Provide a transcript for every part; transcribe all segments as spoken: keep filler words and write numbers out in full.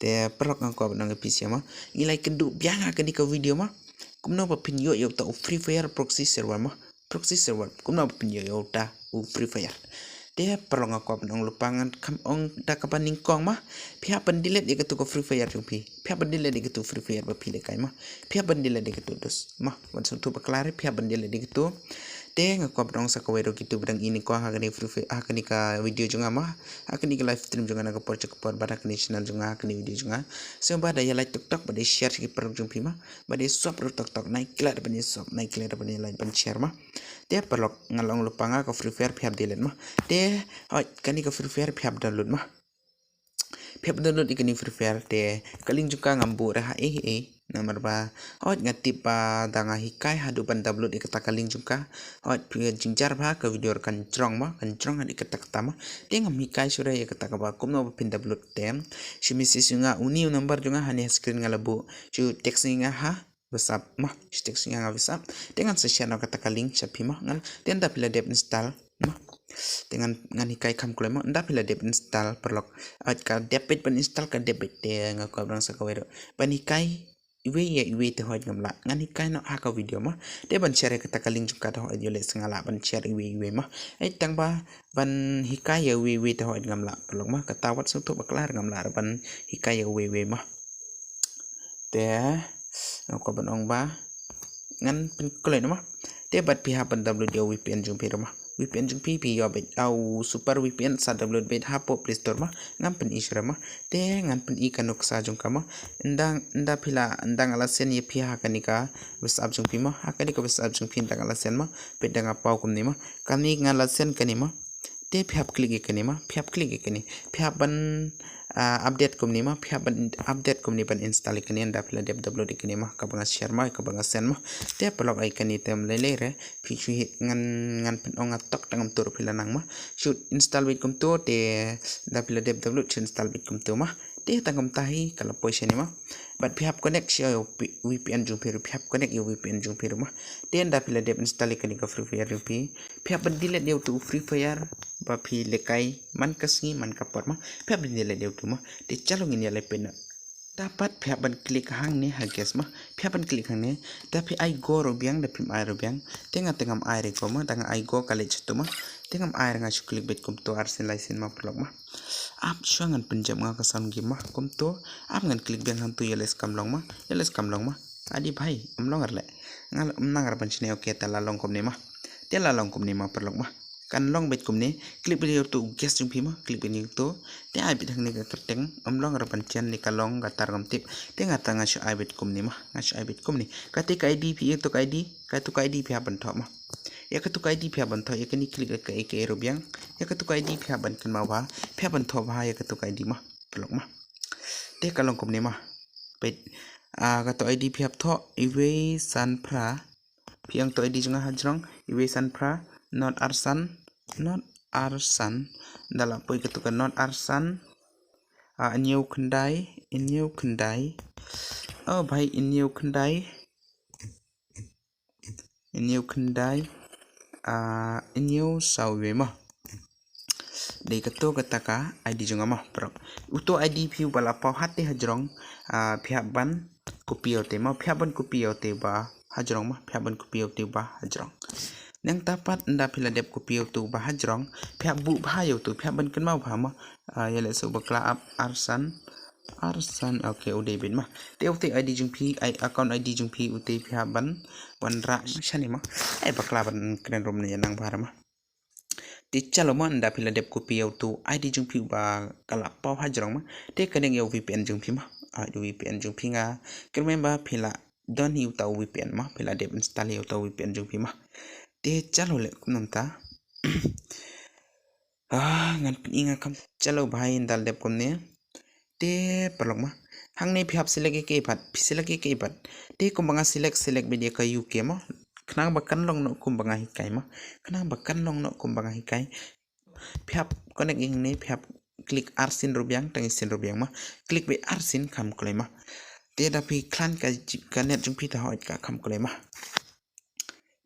Te paralok nga kwah ban ong ïa phi sha ma, ngi la ïakynduh biang ha kane ka video ma, kumno ba phin ïoh ïa uta u Free Fire proxy server ma. Proxy server, kumno ba phin ïoh ïa uta u Free Fire. Te paralok nga kwah ban ong lypa, ngan kham ong da kaba nyngkong ma, phi hap ban delete ïa katu ka Free Fire jong phi. Phi hap ban delete ïa katu Free Fire ba phi lehkai ma. Phi hap ban delete ïa katu, dos ma, wat sngewthuh bakla re, phi hap ban delete ïa katu. Te nga kwah ban ong sa kawei ruh, kitu ba dang ïohi nyngkong ha kane Free Fire, ha kane ka video jong nga ma, ha kane ka live stream jong nga na ka por sha ka por, bad ha kane channel jong nga, ha kane video jong nga, sngewbha da ïa like tok tok, bad ïa share sha ki paralok jong phi ma. Bad ïa sub ruh tok tok, nai klet ban ïa sub, nai klet ban ïa like ban share ma. Te paralok, nga la ong lypa, nga ka Free Fire phi hap delete ma. Te hooid, kane ka Free Fire phi hap download ma. Phi hap download ïa kane Free Fire. Te ka link jong ka ngam buh re ha ei ei, namar ba hooid, nga tip ba da nga hikai haduh ban download ïa kata ka link jong ka, hooid, phi jynjar ba ka video kan jrong ma, kan jrong haduh ïa kata kata ma. Te ngam hikai shuh re ïa kata kaba kumno ba phin download. Te shu message ïa nga une u number jong nga hangne ha screen nga la buh, shu text ïa nga ha WhatsApp ma, shu text ïa nga ha WhatsApp. Te ngan sa share noh kata ka link sha phi ma. Ngan, te ynda phi la dep install ma, te ngan, ngan hikai kham kloi ma. Ynda phi la dep install paralok, hooid, ka dep beit ban install, ka dep beit. Te nga kwah ban ong sa kawei ruh, ban hikai iwei ïa iwei te hooid ngam lah, ngan hikai noh ha ka video ma. Te ban share ïa kata ka link jong ka te hooid, ïoh leh sa nga lah ban share iwei iwei ma. Hooid, tang ba ban hikai ïa iwei iwei te hooid ngam lah paralok ma. Kata wat sngewthuh bakla re, ngam lah re ban hikai ïa iwei iwei ma. Te nga kwah ban ong ba ngan pynkloi noh ma. Te bad phi hap ban download ïa u VPN jong phi ruh ma. VPN jong phi, phi ïoh beit, ah, u Super VPN, sa download beit hapoh Play Store ma. Ngam pyni shuh re ma. Te ngan pyni ka nuksa jong ka ma. Ynda, ynda phi la, ynda nga la send ïa phi ha kane ka WhatsApp jong phi ma. Ha kane ka WhatsApp jong phi ynda nga la send ma, peit da nga paw kumne ma. Kane nga la send kane ma. Te phi hap click ïa kane ma, phi hap click ïa kane. Phi hap ban, ah, update kumne ma, phi hap ban update kumne ban install ïa kane ynda phi la dep download ïa kane ma, kaba nga share ma, kaba nga send ma. Te paralok, ai kane te ym lei lei re, phi shu hi ngan, ngan pyn-ong, nga tok tang ym tur phi la nang ma. Shu install beit kumto, te ynda phi la dep download shu install beit kumto ma. Te tang kumta hi ka la poi shane ma. Bad phi hap connect sha VPN jong phi ruh, phi hap connect ïa VPN jong phi ruh ma. Te ynda phi la dep install ïa kane ka Free Fire jong phi, phi hap ban delete ïa utu u Free Fire ba phi lehkai man ka sngi man ka por ma. Phi hap ban delete ïa utu ma. Te chalo ngin ïa leit peit noh. Ynda pat phi hap ban click hangne ha guest ma. Phi hap ban click hangne. Da phi ai go ruh biang, da phim ai ruh biang. Te nga te ngam ai re go ma, da nga ai go ka leit shato ma. Te ngam ai re, nga shu click beit kumto arsien laisien ma paralok ma. Ap shuwa ngan pynjop nga ka sound game ma kumto. Ap ngan click biang hangto, ïa leh skam long ma, ïa leh skam long ma. Adi bhai, ym long re leh. Nga ym nang re ban shane, okay, te la long kumne ma. Te la long kumne ma paralok ma. Kan long beit kumne, click beit ïa utu u guest jong phi ma, click beit ïa utu. Te ai beit hangne ka kyrteng, ym long re ban chen ne ka long, kata ruh ngam tip. Te nga ta nga shu ai beit kumne ma, nga shu ai beit kumne. Kata ka ID phi, ïa katu ka ID, katu ka ID phi hap ban thoh ma. Ïa katu ka ID phi hap ban thoh, ïa kane click ïa ka, ïa ka arrow biang. Ïa katu ka ID phi hap ban kynmaw bha, phi hap ban thoh bha ïa katu ka ID ma paralok ma. Te ka long kumne ma. Peit, ah, katu ID phi hap thoh, iwei san phra. Phi ong to ID jong nga hajrong, iwei san phra, not arsan, not arsan. Ynda la poi katu ka not arsan. Ah, hynñiew khyndai, hynñiew khyndai. Oh bhai, hynñiew khyndai. Hynñiew khyndai. Ah, hynñiew saw iwei ma. Dei kato kata ka ID jong nga ma paralok. Uto ID phi uba la paw hate hajrong, ah, phi hap ban copy ïa ute ma, phi hap ban copy ïa ute uba hajrong ma, phi hap ban copy ïa ute uba hajrong. Nangta pat ynda phi la dep copy ïa utu uba hajrong, phi hap buh bha ïa utu, phi hap ban kynmaw bha ma. Ah, ïa leh sa uba kla ap arsan, arsan, okay, u dei beit ma. Te ute ID jong phi, ai, account ID jong phi, ute phi hap ban wanrah shane ma. Ai bakla ban kren rum ne ïa nang bha re ma. Te chalo ma, ynda phi la dep copy ïa utu ID jong phi uba ka la paw hajrong ma, te connect ïa u VPN jong phi ma. Ah, u VPN jong phi nga kyrmen ba phi la don hi uta u VPN ma, phi la dep install hi uta u VPN jong phi ma. Te chalo leh kumno mynta. Ah, ngan pyni nga kam. Chalo bhai, ynda la dep kumne. Te paralok ma. Hangne phi hap select ïa kaei pat, phi select ïa kaei pat. Te kumba nga select, select beit ïa ka UK ma. Khnang ba kan long noh kumba nga hikai ma. Khnang ba kan long noh kumba nga hikai. Phi hap connect ïa hangne, phi hap click arsien ruh biang, tang isien ruh biang ma. Click beit arsien kham kloi ma. Te da phi khlaiñ ka, ka net jong phi te hooid ka kham kloi ma.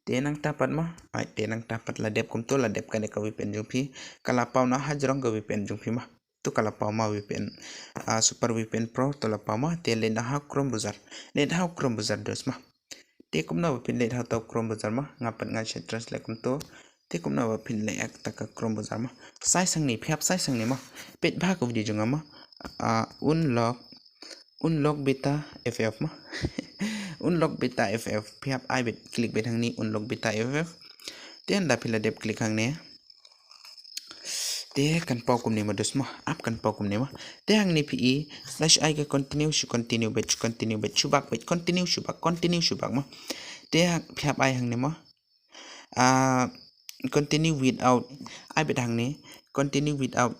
Te nangta pat ma, ai, te nangta pat la dep kumto, la dep kane ka VPN jong phi, ka la paw na hajrong ka VPN jong phi ma. To ka la paw ma V P N, ah, Super V P N Pro to la paw ma. Te leit ha Chrome browser. Leit ha Chrome browser dos ma. Te kumno ba phin leit ha uta u Chrome browser ma, nga pat ngan sa translate kumto. Te kumno ba phin leit ha uta ka Chrome browser ma. Search hangne, phi hap search hangne ma. Peit bha ka video jong nga ma. Ah, unlock, unlock beta F F ma. Unlock beta F F. Phi hap ai beit, click beit hangne, unlock beta F F. Te ynda phi la dep click hangne, te kan paw kumne ma dos ma, ap kan paw kumne ma. Te hangne phi i, slash ai ka continue, shu continue beit, shu continue beit, shu back beit, continue, shu back, continue, shu back ma. Te ha-, phi hap ai hangne ma. Ah, continue without, ai beit hangne, continue without,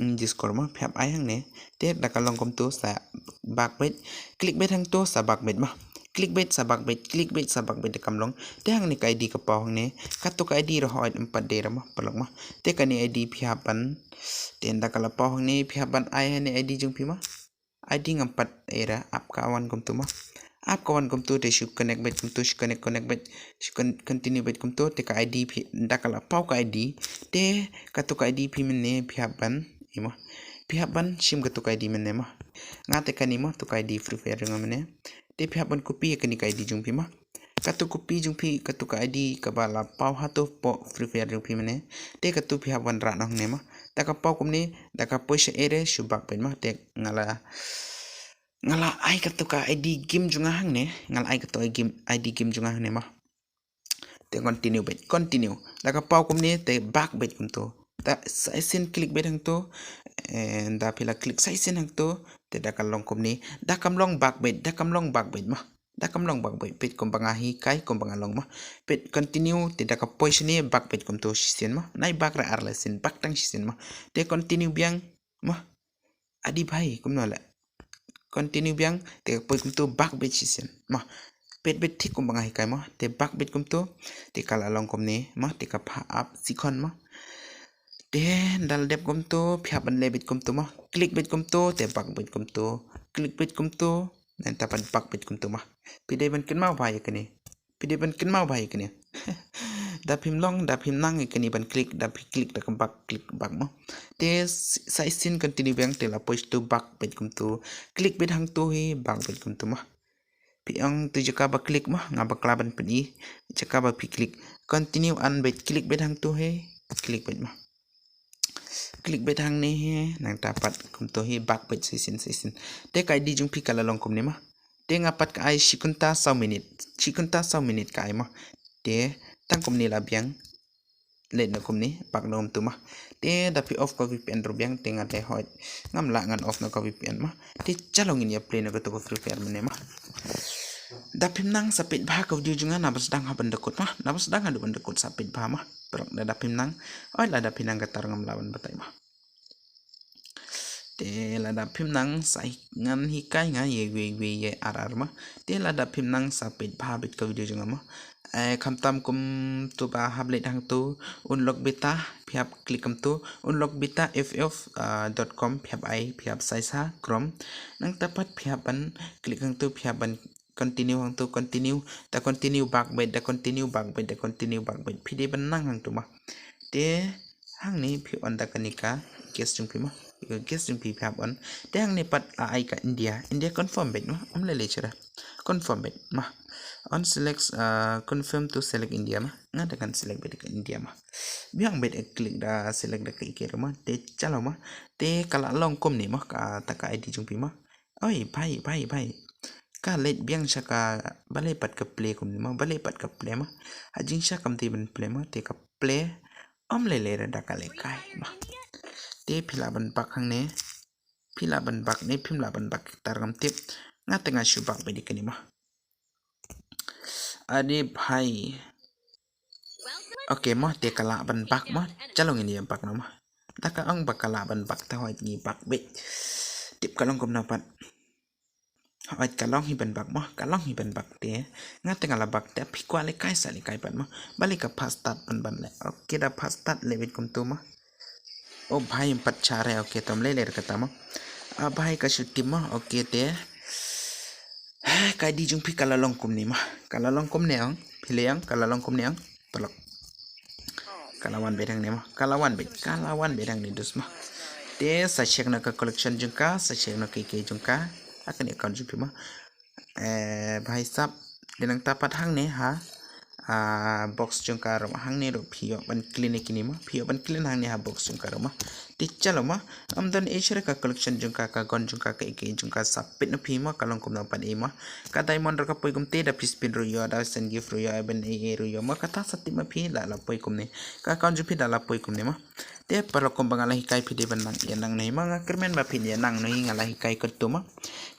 mm, Discord ma, phi hap ai hangne. Te da ka long kumto sa back beit, click beit hangto sa back beit ma. Click beit sa back beit, click beit sa back beit da kam long. Te hangne ka I D ka paw hangne. Kato ka I D ruh hooid ym pat dei ruh ma, paralok ma. Te kane I D phi hap ban. Te ynda ka la paw hangne phi hap ban ai hangne I D jong phi ma. I D ngam pat ei ruh, ap ka wan kumto ma. Ap ka wan kumto te shu connect beit kumto, shu connect, connect beit, shu con-, continue beit kumto te ka I D phi, ynda ka la paw ka I D. Te kato ka I D phi mynne phi hap ban, i ma. Phi hap ban shim kato ka I D mynne ma. Nga te kane ma, to ka I D Free Fire jong nga mynne. Te phi hap ban copy ïa kane ka I D jong phi ma. Kato copy jong phi, kato ka I D kaba la paw hato poh Free Fire jong phi mynne. Te kato phi hap ban rah noh hangne ma. Da ka paw kumne, da ka poi sha ere shu back beit ma. Te nga la, nga la ai kato ka I D game jong nga hangne. Nga la ai kato I game, I D game jong nga hangne ma. Te continue beit, continue. Da ka paw kumne te back beit kumto. Da sa shisien click beit hangto. Eh, ynda phi la click sa shisien hangto. Te da ka long kumne. Da kam long back beit, da kam long back beit ma. Da kam long back beit, peit kumba nga hikai, kumba nga long ma. Peit continue, te da ka poi shane back beit kumto shisien ma. Nai back ruh ar la sien, back tang shisien ma. Te continue biang ma. Adi bhai, kumno la. Continue biang, te poi kumto back beit shisien ma. Peit beit thik kumba nga hikai ma, te back beit kumto, te ka la long kumne ma, te ka pha ap sikon ma. Te ynda la dep kumto, phi hap ban leh beit kumto ma. Click beit kumto, te back beit kumto. Click beit kumto, nangta pat back beit kumto ma. Phi dei ban kynmaw bha ïa kane. Phi dei ban kynmaw bha ïa kane. Da phim long, da phim nang ïa kane ban click, da phi click da ka back, click back ma. Te s-, sa shisien continue biang te la poi to back beit kumto. Click beit hangto hi, back beit kumto ma. Phi ong to jaka ba click ma, nga bakla ban pyni. Jaka ba phi click. Continue an beit, click beit hangto hi, click beit ma. Click beit hangne hi, nangta pat kumto hi back beit sa shisien, sa shisien. Te ka I D jong phi ka la long kumne ma. Te nga pat ka ai shi kynta saw minit. Shi kynta saw minit ka ai ma. Te tang kumne la biang. Leit na kumne, back na kumto ma. Te da phi off ka V P N ruh biang, te nga dei hooid. Ngam lah ngan off na ka V P N ma. Te cha long ngin ïa play na kato ka Free Fire mynne ma. Da phim nang sa peit bha ka video jong nga, naba sdang haduh ban da kut ma. Naba sdang haduh ban da kut sa peit bha ma. Paralok da, da phim nang. Oi, lada phi nang kata ruh ngam lah ban batai ma. Te lada phim nang sa hi-, ngan hikai nga ïa wei wei ïa ar ar ma. Te lada phim nang sa peit bha beit ka video jong nga ma. Eh, khamtam kumto ba hap leit hangto, unlock beta, phi hap click kumto, unlock beta F F, ah, dot com, phi hap ai, phi hap search ha Chrome. Nangta pat phi hap ban click hangto, phi hap ban continue hangto, continue, da continue back beit, da continue back beit, da continue back beit. Phi dei ban nang hangto ma. Te hangne phi on da kane ka guest jong phi ma. Ka guest jong phi phi hap on. Te hangne pat la ai ka India. India confirm beit ma. Ym lei lei shuh. Confirm beit ma. On select, uh, confirm to select India ma. Nga da kan select beit ka India ma. Biang beit click da select da ka I K ma. Te cha long ma. Te ka la long kumne ma, kata ka I D jong phi ma. Oi, bhai, bhai, bhai. Ka leit biang sha ka, balei pat ka play kumne ma, balei pat ka play ma. Ha jingshisha kam dei ban play ma, te ka play. Ym lei lei ruh da ka lehkai ma. Te phi lah ban back hangne. Phi lah ban back ne phim lah ban back, kata ruh ngam tip. Nga te nga shu back beit ïa kane ma. Ade bhai. Okay mo, te ka lah ban back mo. Cha long ngin ïa back noh mo. Da ka ong ba ka lah ban back te hooid ngi back beit. Tip ka long kumno pat. Hooid ka long hi ban back mo, ka long hi ban back te. Nga te nga la back te, phi kwah lehkai sa lehkai pat mo. Balei ka fast start pynban leh. Okay, da fast start leh beit kumto mo. O bhai, ym pat shah re, okay, to ym lei lei re kata mo. A bhai, ka shu tip mo, okay te. Ka I D jong phi ka la long kumne mo. Ka la long kumne ong, phi lei ong, ka la long kumne ong. Paralok. Ka la wan beit hangne mo, ka la wan beit, ka la wan beit hangne dus mo. Te sa check noh ka collection jong ka, sa check noh ka ïa ka jong ka. Ha kane account jong phi mo. Eh, bha hisap, dei nangta pat hangne ha, ah, box jong ka ruh mo, hangne ruh phi ïoh ban clean ïa kine mo, phi ïoh ban clean hangne ha box jong ka ruh mo. Te chalo mo, ym don ei shuh ka collection jong ka, ka gun jong ka, ka ïa ka jong ka, sa peit noh phi mo, ka long kumno pat ei mo. Ka diamond ruh ka poi kumte, da phi spin ruh ïoh, da send gift ruh ïoh, ban ei ei ruh ïoh mo, kata sa tip ma phi, la la poi kumne. Ka account jong phi da la poi kumne mo. Te paralok, kumba nga la hikai phi dei ban nang ïa nang noh hi mo, nga kyrmen ba phin ïa nang noh hi, nga la hikai katto mo.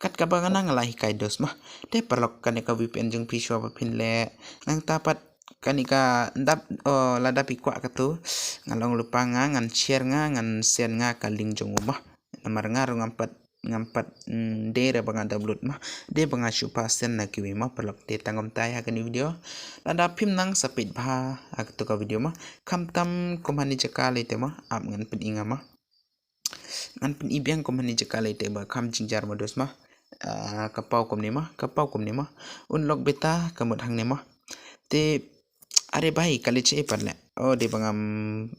Kat kaba nga nang nga la hikai dos mo. Te paralok, kane ka V P N jong phi shuwa ba phin leh, nangta pat kane ka dap, oh, lada phi kwah katto, nga long lypa nga, ngan share nga, ngan send nga ka link jong u mo. Namar nga ruh ngam pat, ngam pat, mm, dei re ba nga download mo. Dei ba nga shu pha send na kiwei mo paralok. Te tang kumtai ha kane video. Lada phim nang sa peit bha ha kato ka video mo. Khamtam kum hani jaka lei te mo, ap ngan pyni nga mo. Ngan pyni biang kum hani jaka lei te ba kham jingjar mo dos mo. Ah, ka paw kumne mo, ka paw kumne mo. Unlock beta ka mut hangne mo. Te are bhai, ka leit shaei pat leh? Oh, dei ba ngam,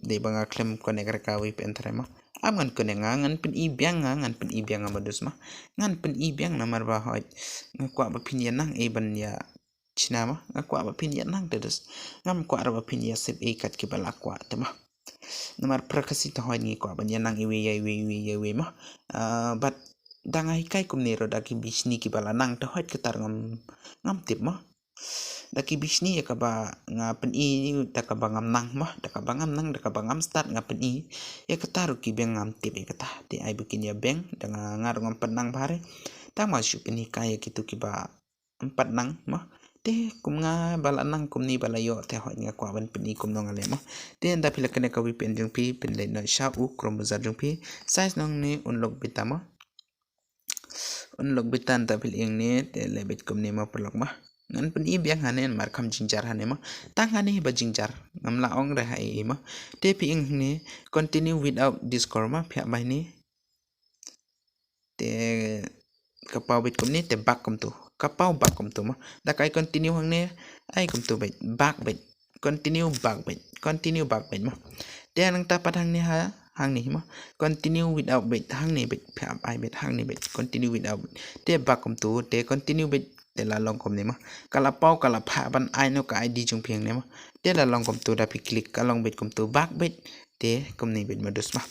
dei ba nga khlem connect re ka V P N tharai mo. Ap ngan connect nga, ngan pyni biang nga, ngan pyni biang nga mo dos mo. Ngan pyni biang namar ba hoi nga kwah ba phin ïa nang ei ban ïa shna mo. Nga kwah ba phin ïa nang te dos. Ngam kwah re ba phin ïa sep ei kat kiba la kwah te mo. Namar privacy te hoi ngi kwah ban ïa nang iwei ïa iwei, iwei ïa iwei mo. Ah, but da nga hikai kumne ruh da ki bishni kiba la nang te hoi kata ruh ngam, ngam tip mo. Da ki bishni ïa kaba nga pyni, da kaba ngam nang mo, da kaba ngam nang, da kaba ngam start nga pyni. Ïa kata ruh ki biang ngam tip ïa kata. Te ai ba kin ïa biang, da nga, nga ruh ngam pat nang bha re. Tang ba shu pynhikai ïa kito kiba ym pat nang mo. Te kum nga ba la nang kumne ba la ïoh te hoi nga kwah ban pyni kumno nga leh mo. Te ynda phi la connect ka V P N jong phi, phin leit noh sha u Chrome browser jong phi. Search noh hangne unlock beta mo. Unlock beta, ynda phi leit hangne te leh beit kumne mo paralok mo. Ngan pyni biang hangne namar kham jingjar hangne mo. Tang hangne hi ba jingjar. Ngam lah ong re ha ei mo. Te phi ïeng hangne continue without Discord mo, phi hap bai hangne. Te ka paw beit kumne te back kumto. Ka paw back kumto mo. Da ka ai continue hangne, ai kumto beit, back beit. Continue back beit. Continue back beit mo. Te nangta pat hangne ha, hangne mo. Continue without beit, hangne beit, phi hap ai beit, hangne beit. Continue without beit. Te back kumto, te continue beit, te la long kumne mo. Ka la paw, ka la phah ban ai noh ka I D jong phi hangne mo. Te la long kumto, da phi click, ka long beit kumto, back beit. Te kumne beit mo dos mo.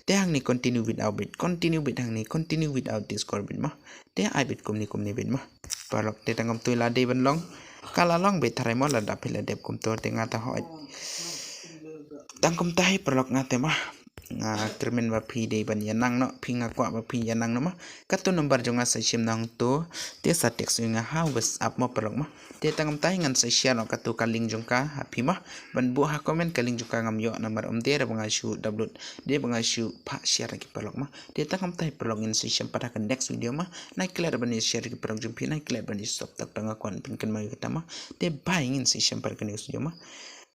Te hangne continue without beit, continue beit hangne, continue without Discord beit mo. Te ai beit kumne, kumne beit mo. Paralok, te tang kumto la dei ban long. Ka la long beit tharai mo, lada phi la dep kumto te nga te hoi. Tang kumtai paralok nga te mo. Nga kyrmen ba phi dei ban ïa nang noh, phi nga kwah ba phi ïa nang noh mo. Kato number jong nga sa shim nangto, te sa text ïa nga ha WhatsApp mo paralok mo. Te tang kumtai ngan sa share noh kato ka link jong ka ha phi mo. Ban buh ha comment ka link jong ka ngam ïoh namar ym dei re ba nga shu download, dei ba nga shu pha share ki paralok mo. Te tang kumtai paralok, ngin sa ïashem pat ha ka next video mo. Nai klet ban ïa share ki paralok jong phi, nai klet ban ïa stop tak tang nga kwah pynkynmaw ïa kata mo. Te bye, ngin sa ïashem pat ha ka next video mo.